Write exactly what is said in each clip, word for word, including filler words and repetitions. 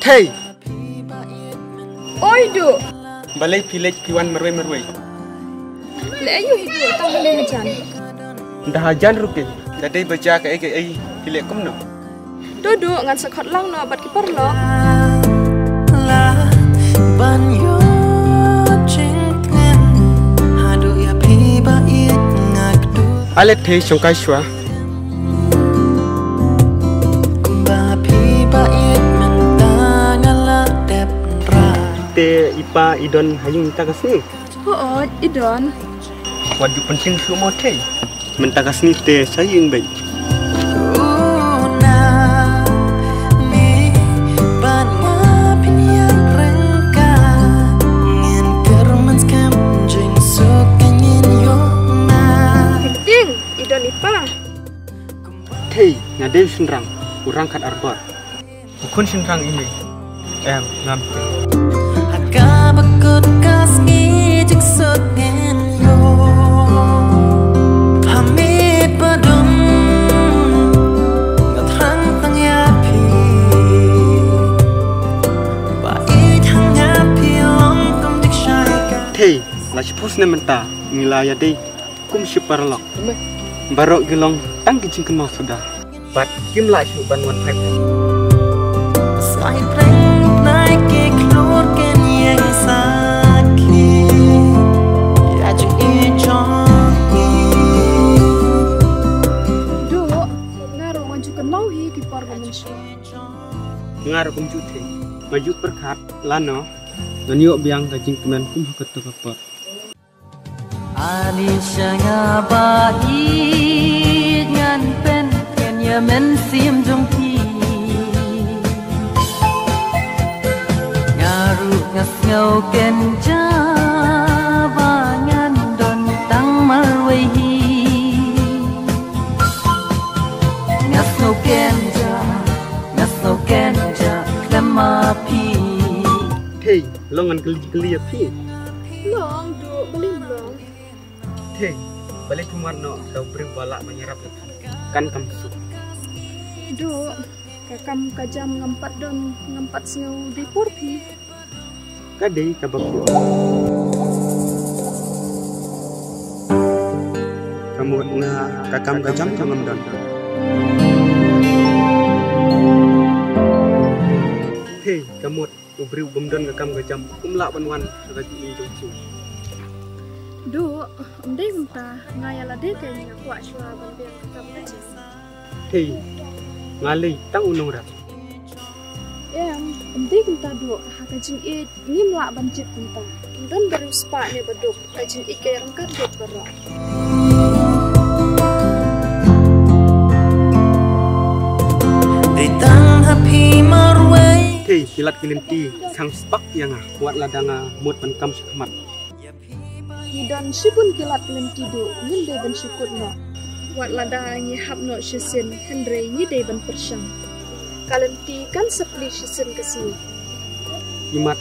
Hey! Oi, Duh! Balei phi leit phi wan marwei marwei? Leh aïu hi, Duh, tang hangne hajan? Da hajan ruh keiñ, da dei ba jia kaei kaei, phi leh kumno? To Duh, ngan sa khot lang noh bad ki paralok. Ale Thei, shong kai shuwa. Te i pa i don ha ïing mynta ka sngi? Hooid, i don. Wat ju pyntieng shuh mo Thei. Mynta ka sngi te sa ïing beit. Pyntieng, i don i pa. Thei, nga dei u shynrang, u rangkat arbor. U khun shynrang i mei? Em, ngam tip. Thei, la shiphew snem mynta ngi la ïadei kum shi paralok. Baroh ki long tang ki jingkynmaw suda. Bad kim lah shuh ban wan phai. Duh, nga ruh ngan ju kynmaw hi ki por ba mynshuwa. Nga ruh kumjuh Thei. Nga ju pyrkhat lano ngan ïoh biang ka jingkmen kum ha kato ka por. Ani sha nga ba ïeit ngan pynken ïa mynsiem jong phi. Nga ruh nga sngew ken ja ba ngan don tang marwei hi. Nga sngew ken ja, nga sngew ken ja khlem ma phi. Thei, long ngan kylli kylli ïa phi. Long Duh, balei long? Thei, balei phi mad noh da u briew ba lah ban ïarap ïa phi? Kan kam suk. Duh, ka kam ka jam ngam pat don, ngam pat sngew dei por phi. Ka dei kaba phi ong. Ka mut nga ka kam ka jam ka ngam don. Thei, ka mut u briew bym don ka kam ka jam um lah ban wan ha ka jingim jong phi. Duh, ym dei kumta, nga ïa lade kein nga kwah shuwa ban biang ka kam ka jam. Thei, nga lei tang u nongrep. Em, ym dei kumta Duh, ha ka jingïeit ngim lah ban jied kumta. Ym don ba riewspah ne ba duk, ka jingïeit ka ïaryngkat beit baroh. Dei tang ha phi marwei. Thei, ki lad ki lynti khang spah ïa nga, wat lada nga mut ban kam shakhmat. Ngi don shibun ki lad ki lynti Duh, ngim dei ban shu kut noh. Wat lada ngi hap noh shisien, hynrei ngi dei ban pyrshang. Ka lynti kan sa plie shisien ka sngi. Imat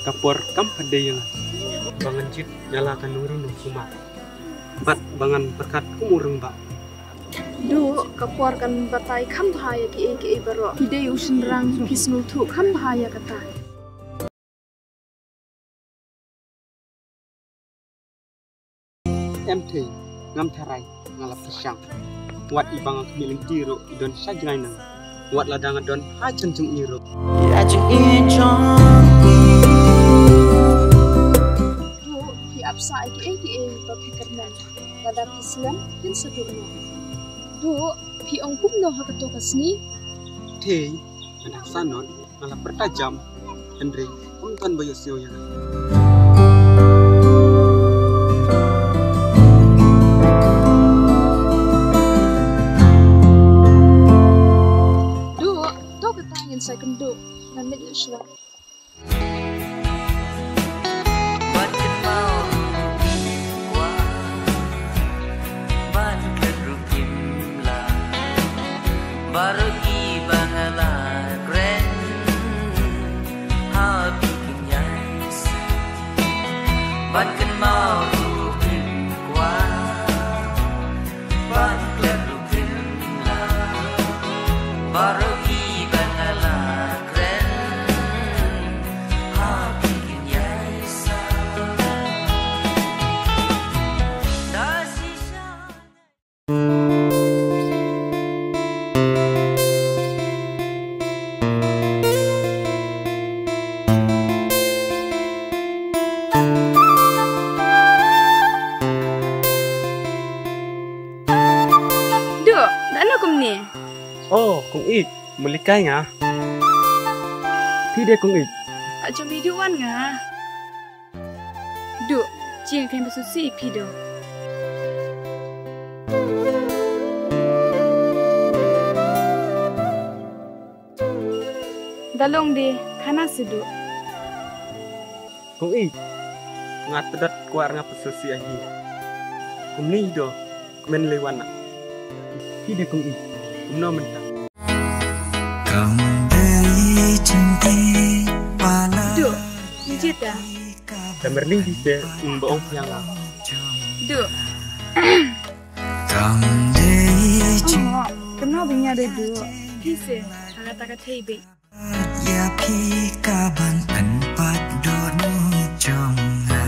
ka por kam pat dei ïa nga. Ba ngan jied ïa la ka nongrim nongsumar. Bad ba ngan pyrkhat kum u rangbah. Duh, ka por kan batai kham bha ïa kiei kiei baroh. Phi dei u shynrang, phi sngewthuh kham bha ïa kata. Em Thei, ngam tharai, nga la pyrshang. Wat i ba nga khmih lynti ruh i don sha jngai nang. Wat lada nga don ha jan jong i ruh. Duh, phi ap sa ïa kiei kiei ba phi kyrmen. Lada phi slem, phin sa duh noh. Duh, phi ong kumno ha kato ka sngi? Thei, ngan ap sa noh. Nga la pyrta jam, hynrei ym don ba ïohsngew ïa nga. Duh, to kata ngin sa ïakynduh, ngan leit shuwa. Ban kynmaw ruh kim kwah, ban klet ruh kim lah. Baroh kiba nga la kren ha phi kin ïai suk. Mulikai nga. Phi de kong ïeit. Ajo mi du wan nga. Du, jing khen ba susi phi do. Dalong de, khana sedu. Kong ïeit. Nga tdot kwar nga psu si ahi. Kumni do, kmen lewana. Hi de kong ïeit. Kumno mynta. Kam dei jingïeit pala. Du, jita. Kamerling di se, ba ong piang la. Du. Kam dei jing. Kumno binya de du. Phi se, ala taka thei be. Ïa phi ka ban pynpat dohnud jong nga.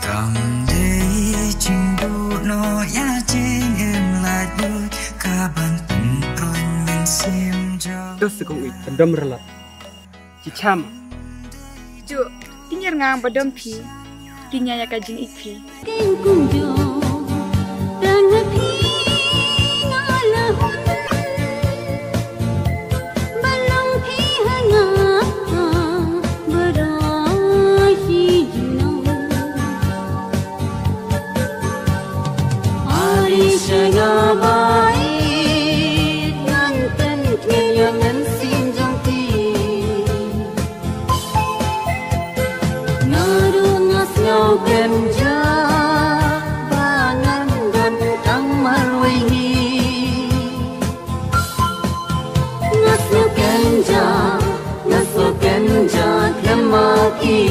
Kam dei jingduh noh ïa jingim lait luid ka ban pynpruin mynsiem jong. Dos kong ïeit, pyndonkam rala. Chicham. Ju, kin ïar nga ba dom phi. Kin ïa ïa ka jingïeit phi. Ken kum jo. Tang ha phi nga la hun. Ba long phi ha nga. Ba roi shi jingno. Ari sha nga ba ïeit ngan pynkhih ïa mynsiem jong phi. Nga ruh nga sngew kynjah ba ngan don tang marwei hi. Nga sngew kynjah, nga sngew kynjah khlem ma ki.